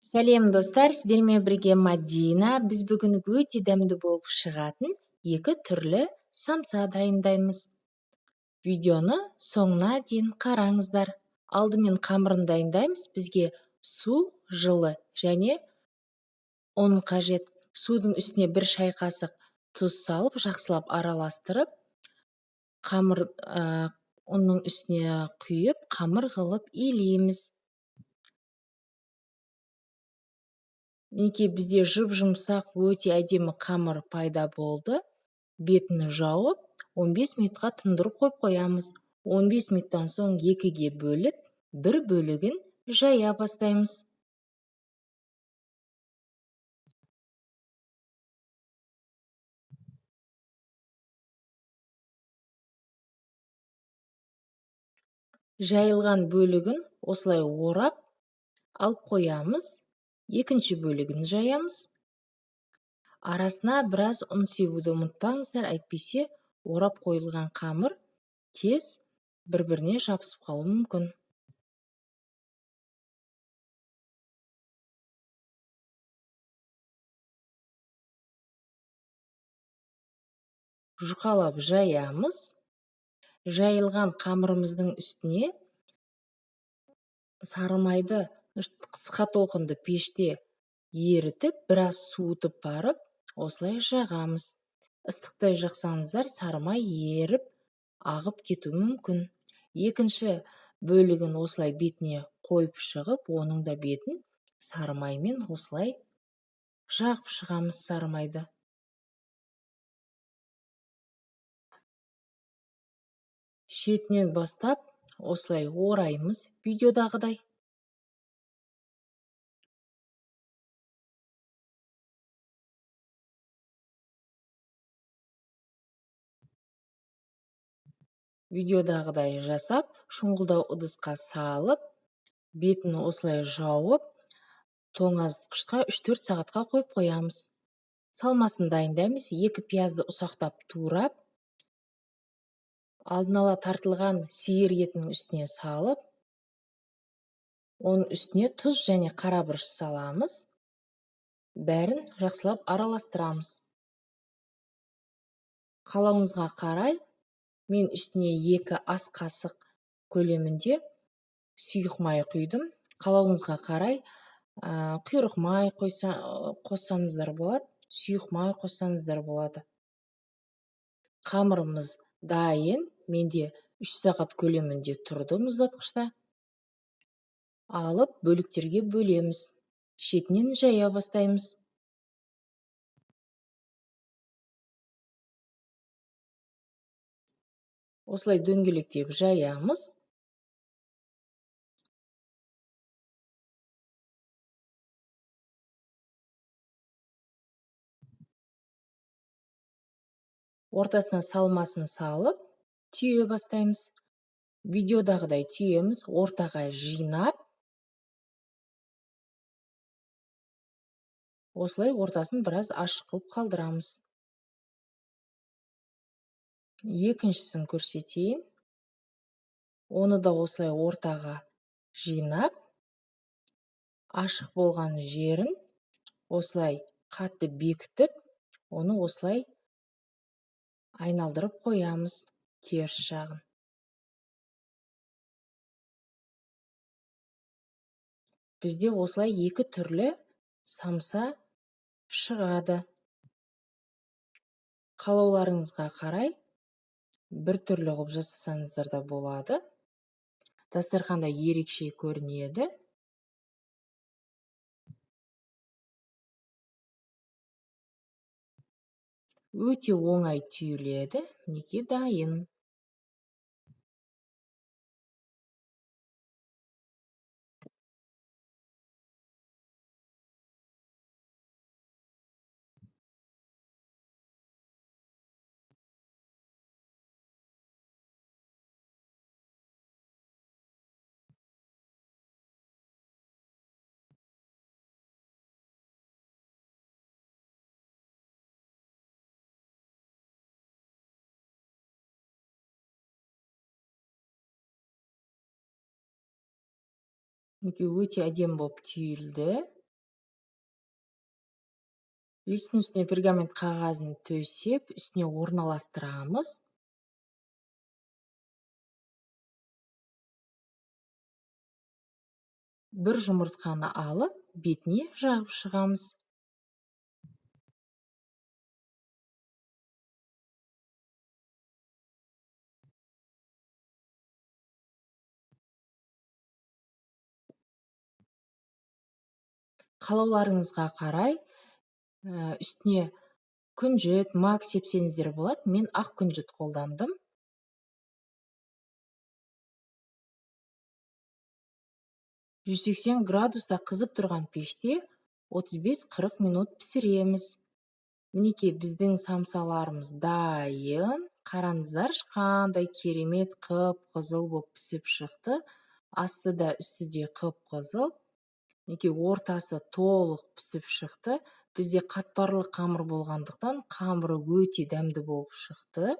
Сәлем, достар, сіздермен бірге Мадина. Біз бүгін өте дәмді болып шығатын екі түрлі самса дайындаймыз. Видеоны соңына дейін қараңыздар. Алдымен қамырын дайындаймыз. Бізге су, жылы және ұн қажет. Судың үстіне бір шай қасық тұз салып, жақсылап араластырып, ұнның үстіне құйып, қамыр қылып илейміз. Мінекей, бізде жұп-жұмсақ өте әдемі қамыр пайда болды. Бетін жауып, 15 минутқа тұндырып қойып қоямыз. 15 минуттан соң екіге бөліп, бір бөлігін жая бастаймыз. Жайылған бөлігін осылай орап алып қоямыз. Екінші бөлігін жаямыз. Арасына біраз ұн себуді ұмытпаңыздар, әйтпесе орап қойылған қамыр тез бір-біріне жабысып қалуы мүмкін. Жұқалап жаямыз. Жайылған қамырымыздың үстіне сары майды қысқа толқынды пеште ерітіп, біраз суытып барып, осылай жағамыз. Ыстықтай жақсаңыздар, сары май еріп, ағып кетуі мүмкін. Екінші бөлігін осылай бетіне қойып шығып, оның да бетін сары маймен осылай жағып шығамыз сары майды. Шетінен бастап осылай ораймыз видеодағыдай. Видеодағыдай жасап, шұңғылдау ыдысқа салып, бетін осылай жауып, тоңазытқышқа үш-төрт сағатқа қойып қоямыз. Салмасын дайындаймыз. 2 пиязды ұсақтап турап, алдын ала тартылған сиыр етінің үстіне салып, оның үстіне тұз және қара бұрыш саламыз. Бәрін жақсылап араластырамыз. Қалауыңызға қарай, мен үстіне 2 ас қасық көлемінде сұйық май құйдым. Қалауыңызға қарай, құйрық май қоссаңыздар болады, сұйық май қоссаңыздар болады. Қамырымыз дайын. Менде 3 сағат көлемінде тұрды мұздатқышта. Алып бөліктерге бөлеміз. Шетінен жая бастаймыз. Осылай дөңгелектеп жаямыз. Ортасына салмасын салып, түйе бастаймыз. Видеодағыдай түйеміз, ортаға жинап, осылай ортасын біраз ашық қылып қалдырамыз. Екіншісін көрсетейін. Оны да осылай ортаға жинап, ашық болған жерін осылай қатты бекітіп, оны осылай айналдырып қоямыз теріс жағын. Бізде осылай екі түрлі самса шығады. Қалауларыңызға қарай бір түрлі қылып жасасаңыздар да болады. Дастарханда ерекше көрінеді. Өте оңай түйіледі. Мінекей дайын. Мінекей өте әдемі болып түйілді. Листтің үстіне пергамент қағазын төсеп, үстіне орналастырамыз. Бір жұмыртқаны алып, бетіне жағып шығамыз. Қалауларыңызға қарай, үстіне күнжіт, мак сепсеңіздер болады. Мен ақ күнжіт қолдандым. 180 градуста қызып тұрған пеште 35-40 минут пісіреміз. Мінекей, біздің самсаларымыз дайын. Қараңыздаршы, қандай керемет қып-қызыл болып пісіп шықты. Асты да үсті де қып-қызыл. Мінекей, ортасы толық пісіп шықты. Бізде қатпарлы қамыр болғандықтан қамыры өте дәмді болып шықты.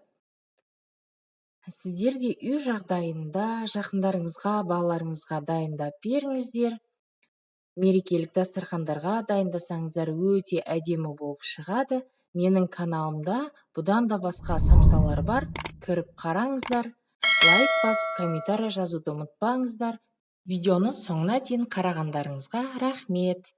Сіздер де үй жағдайында жақындарыңызға, балаларыңызға дайындап беріңіздер. Мерекелік дастархандарға дайындасаңыздар өте әдемі болып шығады. Менің каналымда бұдан да басқа самсалар бар. Кіріп қараңыздар. Лайк басып, комментарий жазуды ұмытпаңыздар. Видеоны соңына дейін қарағандарыңызға рахмет.